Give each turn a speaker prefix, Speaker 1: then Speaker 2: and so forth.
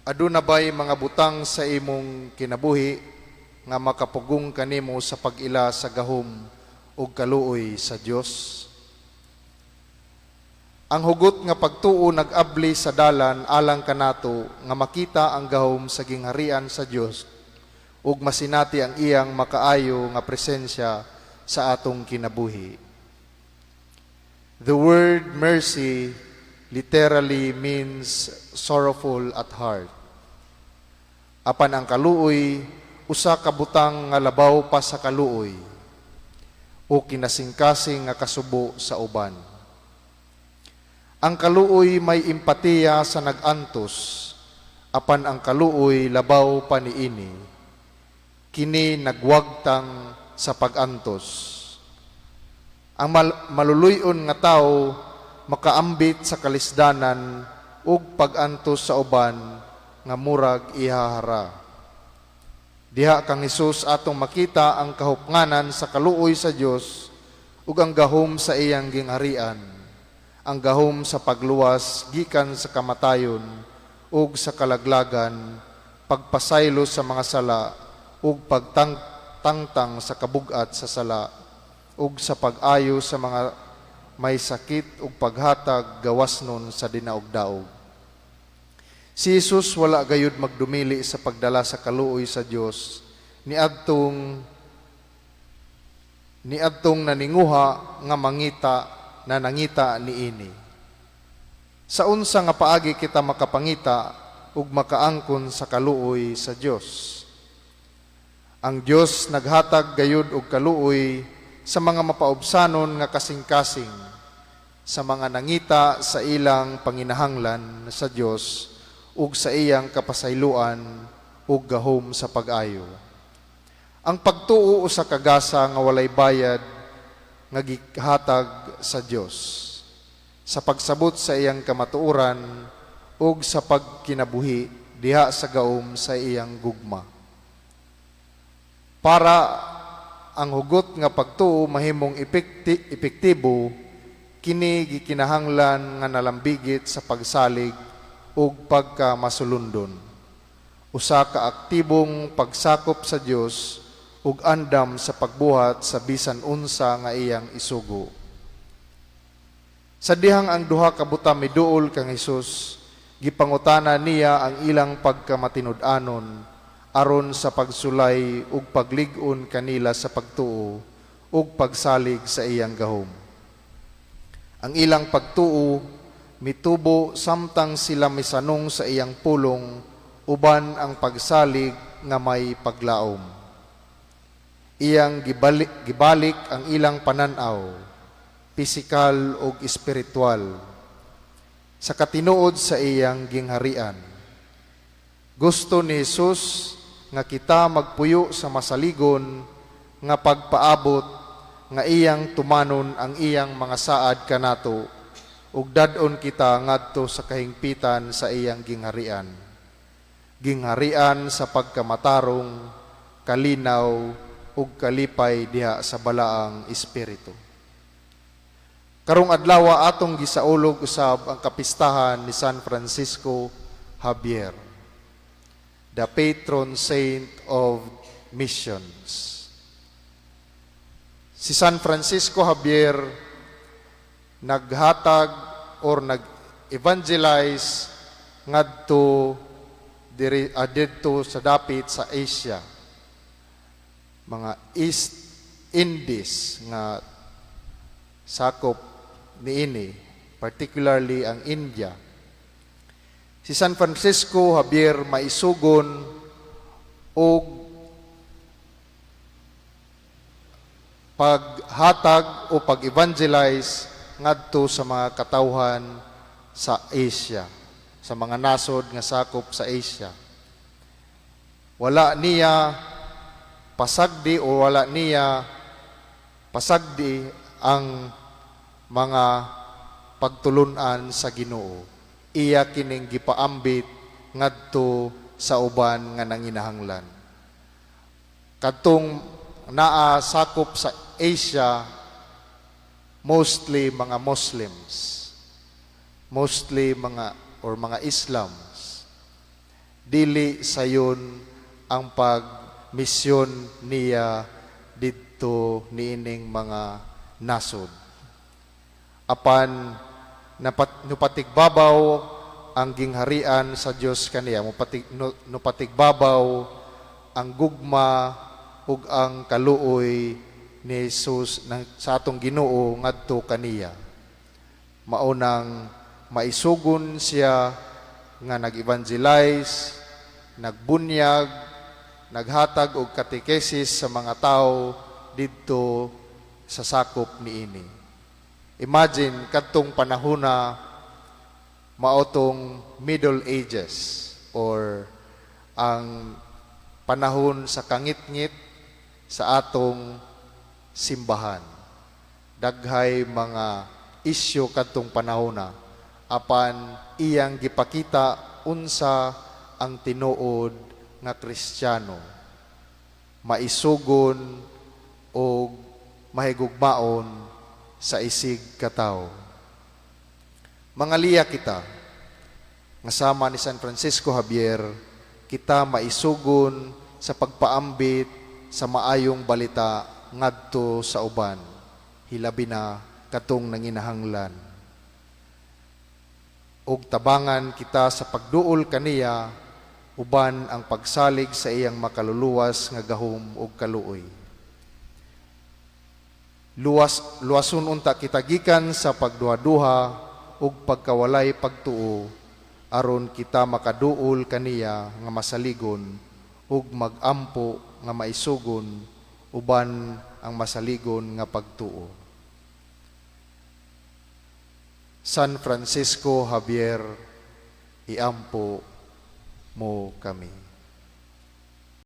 Speaker 1: Aduna bay mga butang sa imong kinabuhi nga makapugong kanimo sa pag-ila sa gahom ug kaluoy sa Dios? Ang hugot nga pagtuo nag-abli sa dalan alang kanato nga makita ang gahom sa gingharian sa Dios ug masinati ang iyang makaayo nga presensya sa atong kinabuhi. The word "mercy" literally means "sorrowful at heart." Apan ang kaluoy, usa ka butang nga labaw pa sa kaluoy o kinasingkasing nga kasubo sa uban. Ang kaluoy may empatiya sa nag-antos, apan ang kaluoy labaw pa niini. Kini nagwagtang sa pag-antos. Ang maluluy-on nga tawo makaambit sa kalisdanan ug pag-antos sa uban nga murag ihahara. Diha kang Hesus atong makita ang kahupnganan sa kaluoy sa Dios ug ang gahom sa iyang gingharian, ang gahom sa pagluwas gikan sa kamatayon ug sa kalaglagan, pagpasaylo sa mga sala ug pagtangtang sa kabugat sa sala ug sa pag-ayo sa mga may sakit ug paghatag gawasnon sa dinaog-daog. Si Jesus wala gayud magdumili sa pagdala sa kaluoy sa Dios niadtong naninguha nga mangita na nangita niini. Sa unsa nga paagi kita makapangita ug makaangkon sa kaluoy sa Dios? Ang Dios naghatag gayud og kaluoy sa mga mapaubsanon nga kasing-kasing, sa mga nangita sa ilang panginahanglan sa Dios ug sa iyang kapasayloan ug gahom sa pag-ayo. Ang pagtuo usa ka gasa nga walay bayad nga gihatag sa Dios sa pagsabot sa iyang kamatuoran ug sa pagkinabuhi diha sa gahom sa iyang gugma. Para ang hugot nga pagtuo mahimong epektibo, kini gikinahanglan nga nalambigit sa pagsalig ug pagkamasulundon. Usa ka aktibong pagsakop sa Dios ug andam sa pagbuhat sa bisan unsa nga iyang isugo. Sa dihang ang duha ka buta miduol kang Hesus, gipangutana niya ang ilang pagkamatinud-anon aron sa pagsulay ug paglig-on kanila sa pagtuo ug pagsalig sa iyang gahom. Ang ilang pagtuo mitubo samtang sila misanong sa iyang pulong uban ang pagsalig nga may paglaom. Iyang gibalik ang ilang pananaw, pisikal ug espiritual, sa katinuod sa iyang gingharian. Gusto ni Jesus nga kita magpuyo sa masaligon nga pagpaabot nga iyang tumanon ang iyang mga saad kanato ug dad-on kita ngadto sa kahingpitan sa iyang gingharian. Gingharian sa pagkamatarong, kalinaw ug kalipay diha sa Balaang Espiritu. Karong adlaw, atong gisaulog usab ang kapistahan ni San Francisco Javier, the patron saint of missions. Si San Francisco Javier naghatag or nag-evangelize ngadto diri didto sa dapit sa Asia, mga East Indies nga sakop niini, particularly ang India. Si San Francisco Javier maisugon og paghatag o pag-evangelize ngadto sa mga katawhan sa Asia, sa mga nasod nga sakop sa Asia. Wala niya pasagdi o wala niya pasagdi ang mga pagtulunan sa Ginoo. Iya kining gipaambit ngadto sa uban nga nanginahanglan. Kadtong naa sakop sa Asia, mostly mga Muslims, mostly mga or mga Islams. Dili sayon ang pagmisyon niya didto niining mga nasod. Apan nupatigbabaw ang gingharian sa Dios kaniya, nupatigbabaw ang gugma ug ang kaluoy ni Jesus sa atong Ginoo ngadto kaniya. Mao nang maisugon siya nga nag-evangelize, nagbunyag, naghatag og katekesis sa mga tao didto sa sakop niini. Imagine kadtong panahona, mao tong Middle Ages or ang panahon sa kangitngit sa atong simbahan. Daghay mga isyu kadtong panahona, apan iyang gipakita unsa ang tinuod nga Kristiyano, maisugon og mahigugmaon sa isig katawo. Mangaliya kita nga sama ni San Francisco Javier, kita maisugon sa pagpaambit sa maayong balita ngadto sa uban, hilabi na katong nanginahanglan. Ug tabangan kita sa pagduol kaniya uban ang pagsalig sa iyang makaluluwas nga gahom ug kaluoy. Luwason unta kita gikan sa pagduha-duha ug pagkawalay pagtuo aron kita makaduol kaniya nga masaligon ug magampo nga maisugon uban ang masaligon nga pagtuo. San Francisco Javier, iampo mo kami.